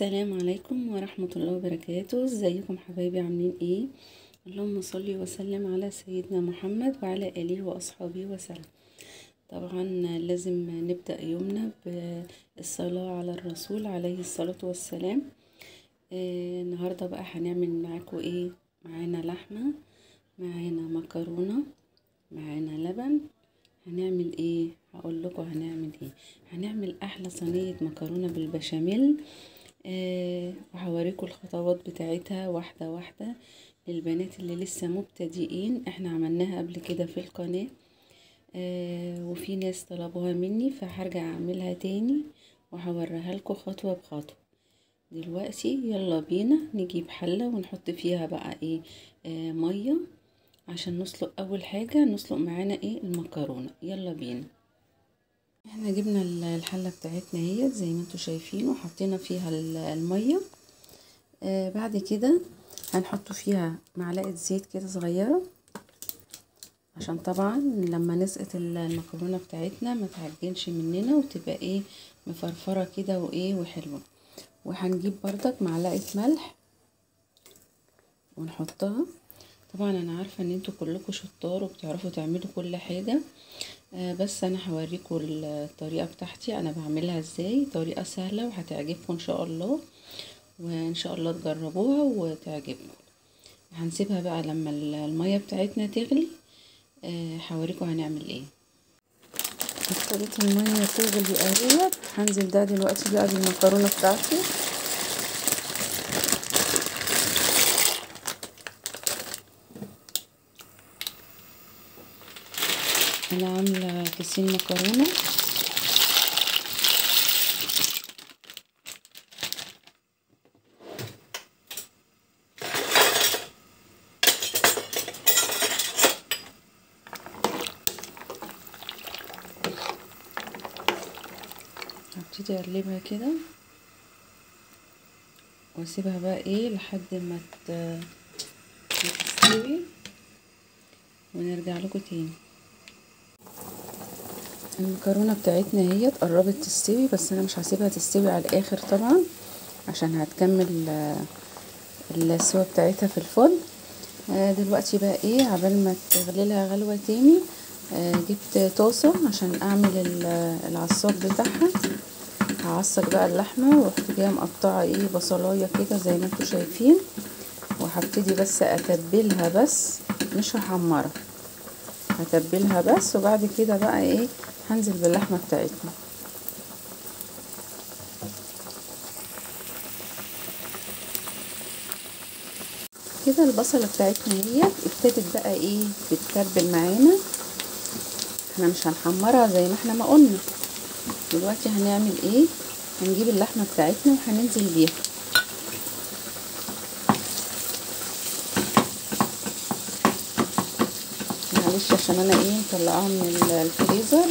السلام عليكم ورحمة الله وبركاته. ازيكم حبايبي، عاملين ايه؟ اللهم صل وسلم على سيدنا محمد وعلى آله وأصحابه وسلم. طبعا لازم نبدأ يومنا بالصلاة على الرسول عليه الصلاة والسلام. النهاردة بقى هنعمل معاكم ايه؟ معانا لحمة، معانا مكرونة، معانا لبن. هنعمل ايه؟ هقول لكم هنعمل ايه. هنعمل احلى صينية مكرونة بالبشاميل، وهوريكم الخطوات بتاعتها واحدة واحدة للبنات اللي لسه مبتدئين. احنا عملناها قبل كده في القناة، وفي ناس طلبوها مني، فهرجع اعملها تاني وهوريها لكم خطوة بخطوة. دلوقتي يلا بينا نجيب حلة ونحط فيها بقى ايه، مية عشان نسلق. اول حاجة نسلق معانا ايه؟ المكرونة. يلا بينا. احنا جبنا الحلة بتاعتنا اهي زي ما انتم شايفين، وحطينا فيها المية. بعد كده هنحط فيها معلقة زيت كده صغيرة، عشان طبعا لما نسقط المكرونة بتاعتنا ما تعجنش مننا وتبقى ايه مفرفرة كده وايه وحلوة. وهنجيب بردك معلقة ملح ونحطها. طبعا انا عارفة ان انتوا كلكم شطار وبتعرفوا تعملوا كل حاجة، بس انا هوريكم الطريقة بتاعتي انا بعملها ازاي. طريقة سهلة وهتعجبكم ان شاء الله، وان شاء الله تجربوها وتعجبكم. هنسيبها بقى لما المية بتاعتنا تغلي، هوريكم هنعمل ايه. ابتدت المية تغلي اهي. هنزل ده دلوقتي بقى بالمكرونة بتاعتي. انا عامله كيسين مكرونه، هبتدي اقلبها كده واسيبها بقى ايه لحد ما تستوي، ونرجع لكم تاني. المكرونه بتاعتنا هي قربت تستوي، بس انا مش هسيبها تستوي على الاخر طبعا عشان هتكمل السوا بتاعتها في الفرن. دلوقتي بقى ايه، عبال ما تغلي لها غلوه تاني، جبت طاسه عشان اعمل العصاج بتاعها. هعصج بقى اللحمة، ورحت جاية مقطعه ايه بصلايه كده زي ما انتم شايفين، وهبتدي بس اتبلها، بس مش هحمرها، هتبلها بس. وبعد كده بقى ايه هنزل باللحمه بتاعتنا. كده البصله بتاعتنا هي ابتدت بقى ايه تتبل معانا. احنا مش هنحمرها زي ما احنا ما قلنا. دلوقتي هنعمل ايه؟ هنجيب اللحمة بتاعتنا وهننزل بيها. معلش عشان انا ايه مطلعاها من الفريزر.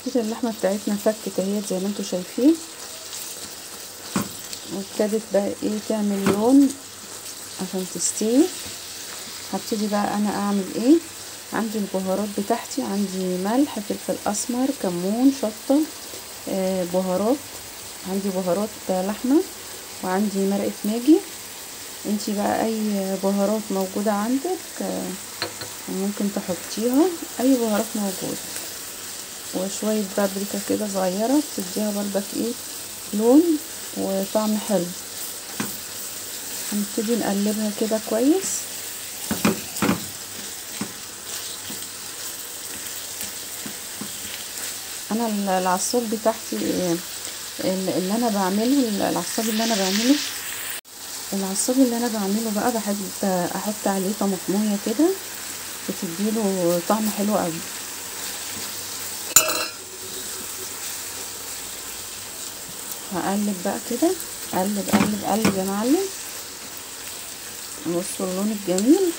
كده اللحمة بتاعتنا فكت اهي زي ما انتم شايفين، وابتدت بقى ايه تعمل لون عشان تستوي. هبتدي بقى انا اعمل ايه؟ عندي البهارات بتاعتي، عندي ملح، فلفل اسمر، كمون، شطه، بهارات، عندي بهارات لحمه، وعندي مرقه ماجي. انتي بقى اي بهارات موجودة عندك ممكن تحطيها، اي بهارات موجودة. وشوية بابريكا كده صغيرة بتديها بردك ايه لون وطعم حلو. هنبتدي نقلبها كده كويس. انا العصاج بتاعتي اللي انا بعمله، العصاج اللي انا بعمله، العصاج اللي انا بعمله بقى بحب احط عليه طماطمايه كده، بتديله طعم حلو قوي. هقلب بقى كده، قلب قلب قلب يا معلم. بصوا اللون الجميل،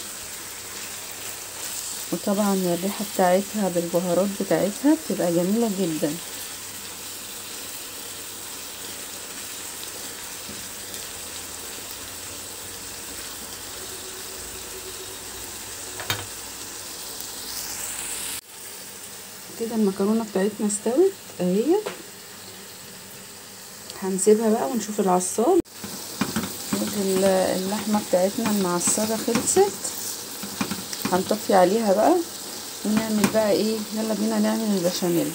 وطبعا الريحة بتاعتها بالبهارات بتاعتها بتبقى جميلة جدا. كده المكرونه بتاعتنا استوت اهي، هنسيبها بقى ونشوف العصاج. اللحمة بتاعتنا المعصجه خلصت، هنطفي عليها بقى ونعمل بقى ايه، يلا بينا نعمل البشاميل.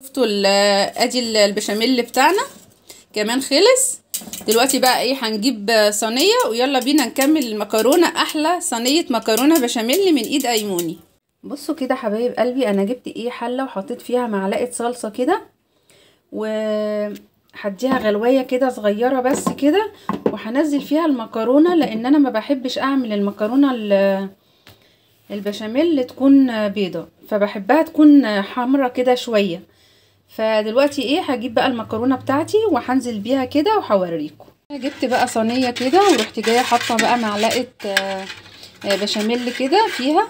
شفتوا ادي البشاميل بتاعنا كمان خلص. دلوقتي بقى ايه، هنجيب صينية ويلا بينا نكمل المكرونه، احلى صينية مكرونه بشاميل من ايد ايموني. بصوا كده حبايب قلبي، انا جبت ايه حله وحطيت فيها معلقه صلصه كده، وهديها غلوايه كده صغيرة بس كده، وهنزل فيها المكرونه، لان انا ما بحبش اعمل المكرونه البشاميل تكون بيضة، فبحبها تكون حمرا كده شوية. فدلوقتي ايه، هجيب بقى المكرونه بتاعتي وهنزل بيها كده وهوريكم. جبت بقى صينية كده ورحت جاية حاطه بقى معلقه بشاميل كده فيها،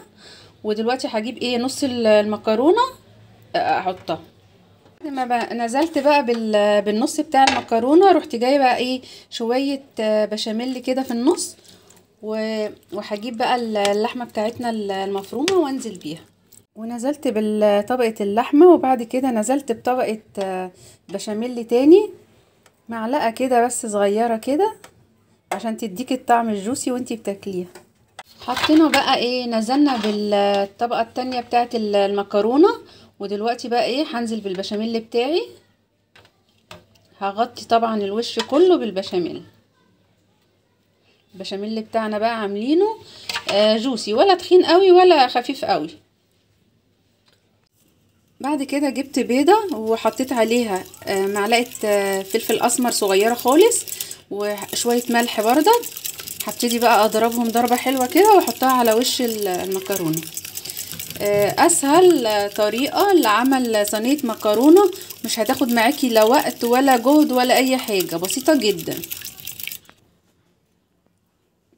ودلوقتي هجيب ايه نص المكرونه احطها. لما بقى نزلت بقى بالنص بتاع المكرونه، رحت جاية بقى ايه شوية بشاميل كده في النص، وهجيب بقى اللحمة بتاعتنا المفرومه وانزل بيها. ونزلت بطبقه اللحمة، وبعد كده نزلت بطبقه بشاميل تاني، معلقه كده بس صغيرة كده عشان تديك الطعم الجوسي وانتي بتاكليها. حطينا بقى ايه، نزلنا بالطبقه التانية بتاعه المكرونه، ودلوقتي بقى ايه هنزل بالبشاميل بتاعي، هغطي طبعا الوش كله بالبشاميل. البشاميل بتاعنا بقى عاملينه جوسي، ولا تخين قوي ولا خفيف قوي. بعد كده جبت بيضة وحطيت عليها معلقة فلفل اسمر صغيرة خالص وشوية ملح بردك. هبتدي بقى اضربهم ضربة حلوة كده واحطها على وش المكرونة. اسهل طريقة لعمل صينية مكرونة، مش هتاخد معاكي لا وقت ولا جهد ولا اي حاجة، بسيطة جدا.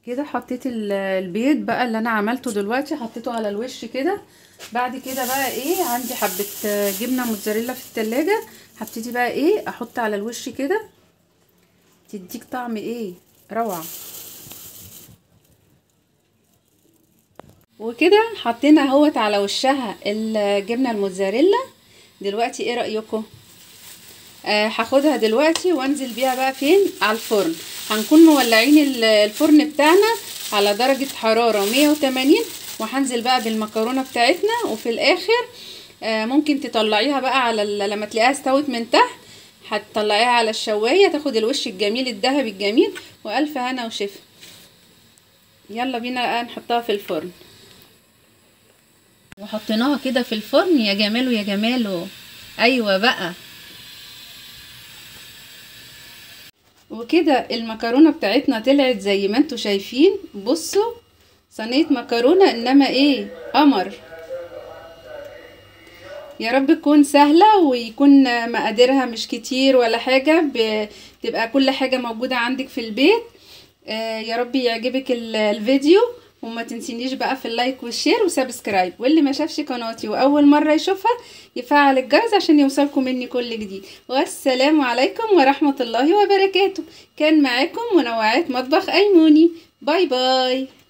كده حطيت البيض بقى اللي انا عملته دلوقتي، حطيته على الوش كده. بعد كده بقى ايه، عندي حبة جبنة موتزاريلا في التلاجة، هبتدي بقى ايه احط على الوش كده، تديك طعم ايه روعة. وكده حطينا اهوت على وشها الجبنة الموتزاريلا. دلوقتي ايه رأيكم؟ هاخدها دلوقتي وانزل بيها بقى فين؟ على الفرن. هنكون مولعين الفرن بتاعنا على درجة حرارة 180، وهنزل بقى بالمكرونة بتاعتنا. وفي الاخر ممكن تطلعيها بقى على لما تلاقيها استوت من تحت هتطلعيها على الشواية، تاخد الوش الجميل الذهبي الجميل. والف هنا وشفا. يلا بينا نحطها في الفرن. وحطيناها كده في الفرن، يا جماله يا جماله. ايوه بقى. وكده المكرونه بتاعتنا طلعت زي ما انتوا شايفين. بصوا صينية مكرونه انما ايه قمر. يا رب تكون سهلة ويكون مقاديرها مش كتير ولا حاجة، بتبقى كل حاجة موجودة عندك في البيت. يا رب يعجبك الفيديو، وما تنسينيش بقى في ال like وال share و subscribe. واللي ما شافش قناتي واول مرة يشوفها يفعل الجرس عشان يوصلكم مني كل جديد. والسلام عليكم ورحمة الله وبركاته. كان معاكم منوعات مطبخ ايموني. bye bye.